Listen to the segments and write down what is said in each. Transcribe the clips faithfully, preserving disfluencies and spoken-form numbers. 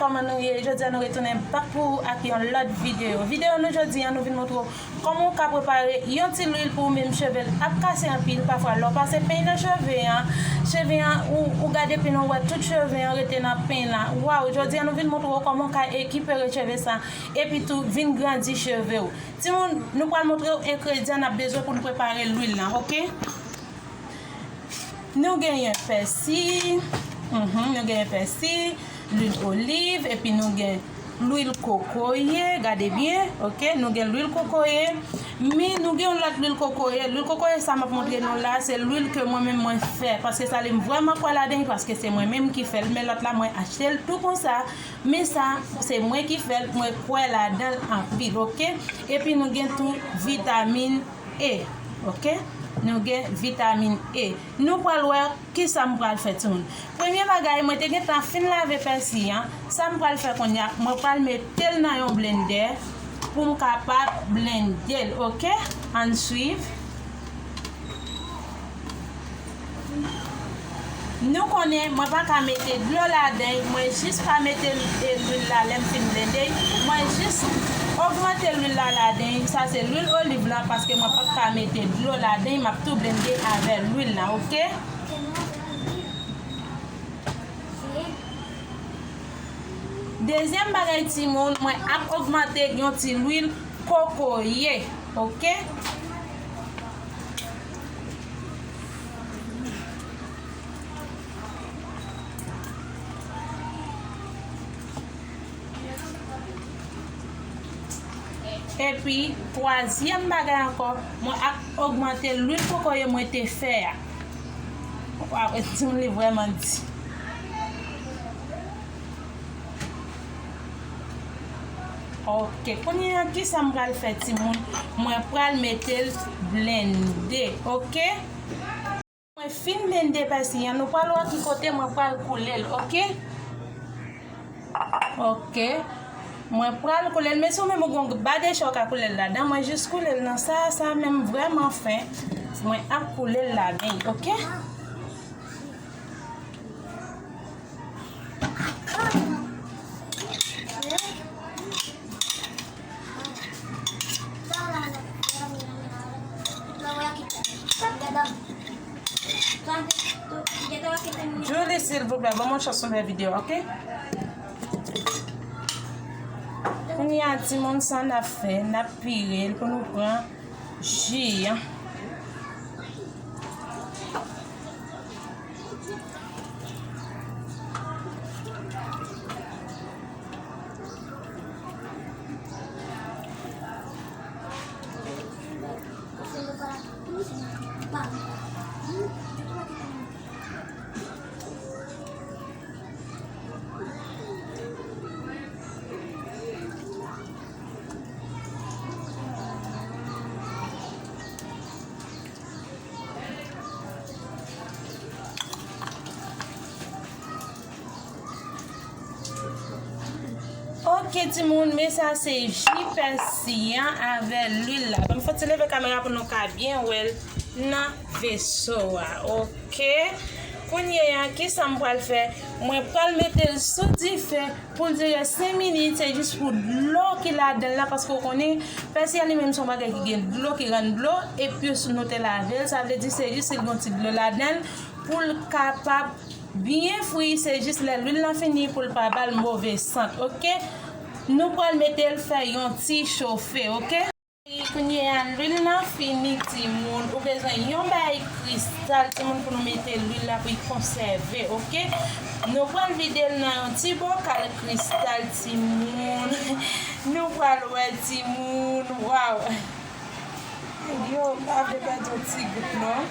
Kòman nou ye? Jodi a nou retounen back pou ou ak yon lòt videyo. Videyo nou jodi a, nou vin montre w kòman w ka prepare yon ti lwil pou ou menm cheve l ap kase anpil. Pafwa lè w pase peny nan cheve an, cheve an, ou, ou gade peny lan, ou wè tout cheve an rete nan peny la. Waw, jodi a nou vin montre w kòman w ka ekipere cheve sa, epi tou vin grandi cheve w. Timoun, nou pral montre w engredyan n ap bezwen pou nou prepare lwil la, oke? Nou genyen pèsi, mhm, nou genyen pèsi, lwil oliv, epi nou gen lwil kokoye, gade byen, oke? Nou gen lwil kokoye, men nou gen yon lòt lwil kokoye. Lwil kokoye sa m ap montre nou la, se lwil ke mwen menm mwen fè, paske sa li m vrèman kwè ladan l, paske se mwen menm ki fè l, men lòt la mwen achte l tou konsa, men sa, se mwen ki fè l, mwen kwè ladan l anpil, oke? Epi nou gen tou vitamin E, oke? Nou gen vitamin E. Nou pral wè kisa m pral fè, timoun. Premye bagay, mwen te gentan fin lave pèsi an. Sa m pral fè kounye a, mwen pral mete l nan yon blendè pou m kapab blende l, oke? Ann swiv. Nou konnen mwen pa ka mete dlo ladan l, mwen jis ka mete l, e, lwil la lè m fin blende l. Mwen jis ogmante lwil la ladan l. Sa se lwil oliv la, paske mwen p ap ka mete dlo ladan l, m ap tou blende avè lwil la, oke? Dezyèm bagay, timoun, mwen ap ogmante yon ti lwil kokoye, oke? Epi, twazyèm bagay ankò, mwen ap ogmante lwil kokoye mwen te fè a. Waw, timoun, li vrèman di. Oke, kounye a, kisa m pral fè, timoun? Mwen pral mete l blende, oke? Mwen fin blende pèsi an, nou pral wè ki kote mwen pral koule l, oke? Oke. Mwen pral koule l, men si w menm ou gen yon ba deche w ka koule l ladan, mwen jis koule l nan sa, sa menm vrèman fen. Mwen ap koule l ladan, oke? Julie, silvouplè, ban mwen chans nou fè videyo, oke? Kounye a, timoun, sa n ap fè, n ap pire l pou nou pran ji an. Oke, timoun, men sa se ji pèsi an avè lwil la. Ban m fè ti leve kamera pou nou ka byen wè l nan veso a. Oke. Kounye a, kisa m pral fè? Mwen pral mete l sou dife pou l dire senk minit. Se jis pou dlo ki ladan l la, paske w konnen, pèsi a li menm se yon bagay ki gen dlo, ki rann dlo, epi nou te lave l, sa vle di se jis si l gen yon ti dlo ladan l, pou l kapab byen fri, se jis lè lwil lan fini pou l pa ba l move sant, oke? Nou pral mete l fè yon ti chofe, oke? Kounye a, lwil lan fini, timoun. Ou bezwen yon bay kristal, timoun, pou nou mete lwil la pou l konsève, oke? Nou pral vide l nan yon ti bokal kristal, timoun. Nou pral wè, timoun. Waw! Yo, pa vle pèdi yon ti gout, non.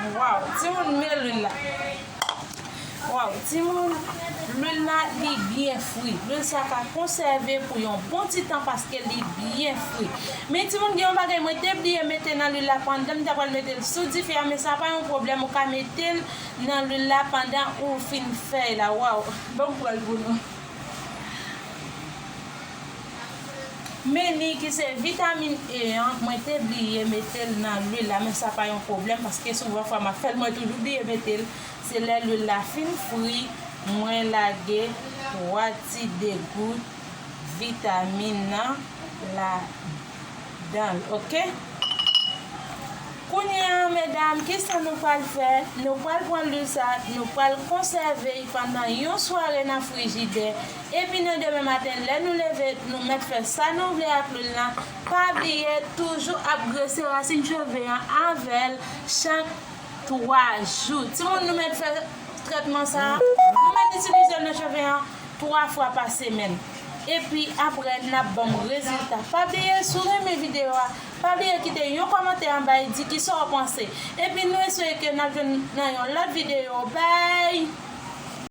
Waw, timoun, men lwil la. Waw, timoun, lwil la, li byen fri. Lwil sa ka konsève pou yon bon ti tan paske li byen fri. Men timoun, gen yon bagay mwen te bliye mete nan lwil la pandan m ta pral mete l sou dife a, men sa pa yon pwoblèm, ou ka mete l nan lwil la pandan ou fin fè l la. Waw, bon, m pran l pou nou. Meni ki se vitamin E an, mwen te bliye mete l nan lwil la, men sa pa yon pwoblèm, paske souvan fwa m ap fè l, mwen toujou bliye mete l. Se lè lwil la fin fri, mwen lage twa ti degout vitamin nan ladan l, oke? Kounye a, medam, kisa nou pral fè? Nou pral pran lwil sa, nou pral konsève l pandan yon sware nan frijidè. Epi nan demen maten, lè nou leve, nou mèt fè sa nou vle ak lwil lan. Pa bliye, toujou ap grese rasin cheve an avè l chak twa jou. Timoun, nou mèt fè trètman sa a. Nou mèt itilize l nan cheve an twa fwa pa semèn. Epi apre, n ap ban m rezilta. Pa bliye, si w renmen videyo a, pa bliye kite yon kòmantè anba e di kisa w panse. Epi nou espere ke n ap jwenn nan yon lòt videyo. Bye!